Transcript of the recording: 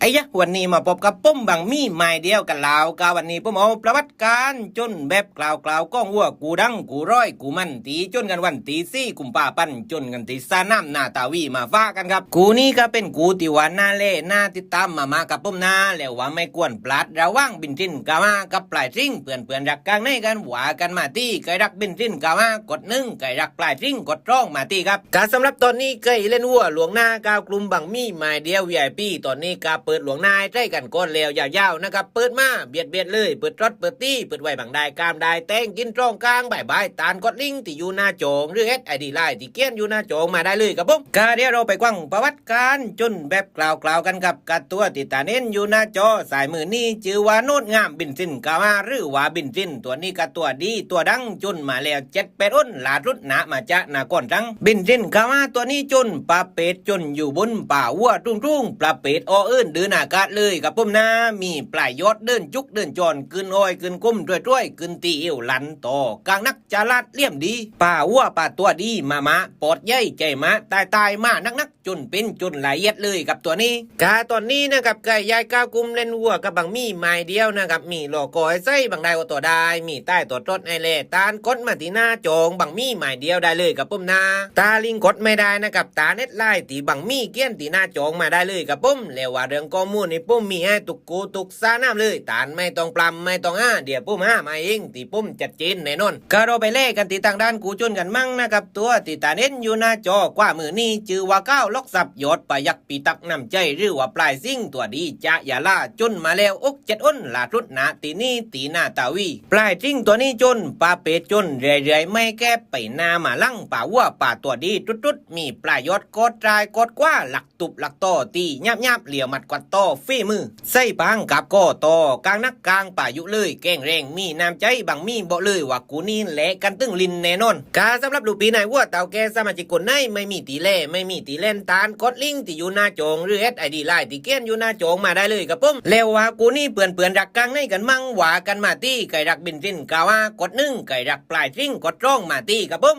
ໄອ້ຍະ ວັນນີ້ມາພົບກັບຜົມບັງໝີ່ໝາຍດຽວກັນແລ້ວ. ກະວັນນີ້ຜົມເອົາປະຫວັດການຈົນແບບກລາວໆ ຂອງວັວກູດັງ ກູຮ້ອຍ ກູມັນ ທີ່ຈົນກັນວັນທີສີ່ ກຸມພາພັນ ຈົນກັນທີ່ສະໜາມນາທາວີ ມາຝາກກັນຄັບ. ຄູ່ນີ້ກະເປັນຄູ່ທີ່ວ່າໜ້າແລ ໜ້າຕິດຕາມມາກໆ ຄັບຜົມນາ. ແລ້ວວ່າໄມ່ຄວນພລາດ ລະຫວ່າງບິນຊິນກາວາກັບປາຍຊິງ ເພື່ອນໆ ຮັກກາງໃນກັນ ວ່າກັນມາຕິ ໃຜຮັກບິນຊິນກາວາ ກົດໜຶ່ງ ໃຜຮັກປາຍຊິງ ກົດສອງ ມາຕິຄັບ. ກະສຳລັບຕອນນີ້ ໃກ້ເລ່ນຫົວລ່ວງໜ້າ ກ່າວກຸ່ມບັງໝີ່ໝາຍດຽວ ວີໄອພີ ຕອນນີ້ກະເປີດລ່ວງໜ້າໃຫ້ໃຊ້ກັນກ່ອນແລ້ວຍາວໆ ນະຄັບ. ເປີດມາບຽດໆ ເລີຍ ເປີດຊັອດ ເປີດຕີ ເປີດໄວ້ບັງໄດ້ ກາມໄດ້ ແຕ່ງກິນຕອງກາງ ບາຍບາຍ ຕານກົດລິງທີ່ຢູ່ໜ້າຈໍ ຫຼື ແອັດໄອດີ ລາຍ ທີ່ຂຽນຢູ່ໜ້າຈໍມາໄດ້ເລີຍຄັບຜົມ. ກະດຽວເຮົາໄປຟັງປະຫວັດການຈົນແບບກລາວໆ ກັນຄັບ. ກະຕົວທີ່ທ່ານເຫັນຢູ່ໜ້າຈໍຊ້າຍມືນີ້ ຊື່ວ່າໂນດງາມບິນຊິນກາວາ ຫຼືວ່າບິນຊິນ. ຕົວນີ້ກະຕົວດີຕົວດັງ ຈົນມາແລ້ວເຈັດແປດຫົນ ຫຼ້າສຸດນະ ມາຈາກນະຄອນສັງ. ບິນຊິນກາວາຕົວນີ້ຈົນປະເພດຈົນຢູ່ບົນປ່າຫົວສູງໆ ປະເພດອໍອື່ນເດີນອາກາດເລີຍຄັບຜົມນາ. ມີປາຍຍອດເດີນຈຸກເດີນຈອນ ຂຶ້ນຫ້ອຍຂຶ້ນກົມ ດ້ວຍໆ ຂຶ້ນຕີເອວຫຼັນ ຕໍ່ກາງໜັກ ສະຫຼາດ ຫຼຽມດີ ປາຫົວປາຕົວດີ ມາໆ ປອດໃຫຍ່ໃຫຍ່ ມາຕາຍໆ ມາໜັກໆ ຈົນເປັນຈົນລະອຽດເລີຍຄັບຕົວນີ້. ກະຕອນນີ້ນະຄັບ ກະຢາຍກ່າວກຸ່ມເລ່ນຫົວກັບບັງໝີ່ໝາຍດຽວນະຄັບ ມີລໍ້ກໍໃຫ້ໃຊ້ ບັງໄດ້ກໍຕໍ່ໄດ້ ມີຕາຍຕໍ່ຕົດໃຫ້ແລ ທ່ານກົດມາທີ່ໜ້າຈໍຂອງບັງໝີ່ໝາຍດຽວໄດ້ເລີຍຄັບຜົມນາ. ຖ້າລິງກົດໄມ່ໄດ້ນະຄັບ ທ່ານແອັດໄລນ໌ທີ່ບັງໝີ່ຂຽນທີ່ໜ້າຈໍມາໄດ້ເລີຍຄັບຜົມ. ແລ້ວວ່າເລື່ອງຂໍ້ມູນນີ້ ຜົມມີໃຫ້ທຸກຄູ່ທຸກສະໜາມເລີຍ ທ່ານໄມ່ຕ້ອງພຣຳ ໄມ່ຕ້ອງຫາ ດຽວຜົມຫາມາເອງ ທີ່ຜົມຊັດເຈນແນ່ນອນ. ກະເຮົາໄປແລກັນທີ່ທາງດ້ານຄູ່ຊົນກັນໝັ້ງນະຄັບ. ຕົວທີ່ທ່ານເຫັນຢູ່ໜ້າຈໍຂວາມືນີ້ ຊື່ວ່າຂາວລັອກຊັບ ຍອດພະຍັກພິທັກນ້ຳໃຈ ຫຼືວ່າປາຍຊິງຕົວດີຈາກຍາລາ ຈົນມາແລ້ວຫົກເຈັດຫົນ ຫຼ້າສຸດນະທີ່ນີ້ທີ່ນາທາວີ. ປາຍຊິງຕົວນີ້ຈົນປະເພດຈົນເລື້ອຍໆ ໄມ່ແຄບໄປໜ້າມາຫຼັງ ປາຫົວປາຕົວດີສຸດໆ ມີປາຍຍອດກອດຊ້າຍກອດຂວາ ຫຼັກ ຕຸບຫຼັກຕໍ່ຕີຫຍາບໆ ຫຼຽວໝັດກວາດຕໍ່ ຝີມືໃສ່ປາງກັບກໍຕໍ່ ກາງໜັກກາງປາຍຸເລີຍ ແຂງແຮງມີນ້ຳໃຈ ບັງໝີ່ບອກເລີຍວ່າຄູ່ນີ້ແລກັນຕຶງລິ້ນແນ່ນອນ. ກະສຳລັບລູກພີ່ນາຍຫົວເຖົ້າແກ່ສະມາຊິກຄົນໃດ ໄມ່ມີທີ່ແລ ໄມ່ມີທີ່ແລ່ນ ທ່ານກົດລິງທີ່ຢູ່ໜ້າຈໍ ຫຼື ແອັດໄອດີ ລາຍ ທີ່ຂຽນຢູ່ໜ້າຈໍມາໄດ້ເລີຍຄັບຜົມ. ແລ້ວວ່າຄູ່ນີ້ເພື່ອນໆ ຮັກກາງໃນກັນໝັ້ງ ວ່າກັນມາຕິ ໃຜຮັກບິນຊິນກາວາ ກົດໜຶ່ງ ໃຜຮັກປາຍຊິງ ກົດສອງ ມາຕິຄັບຜົມ.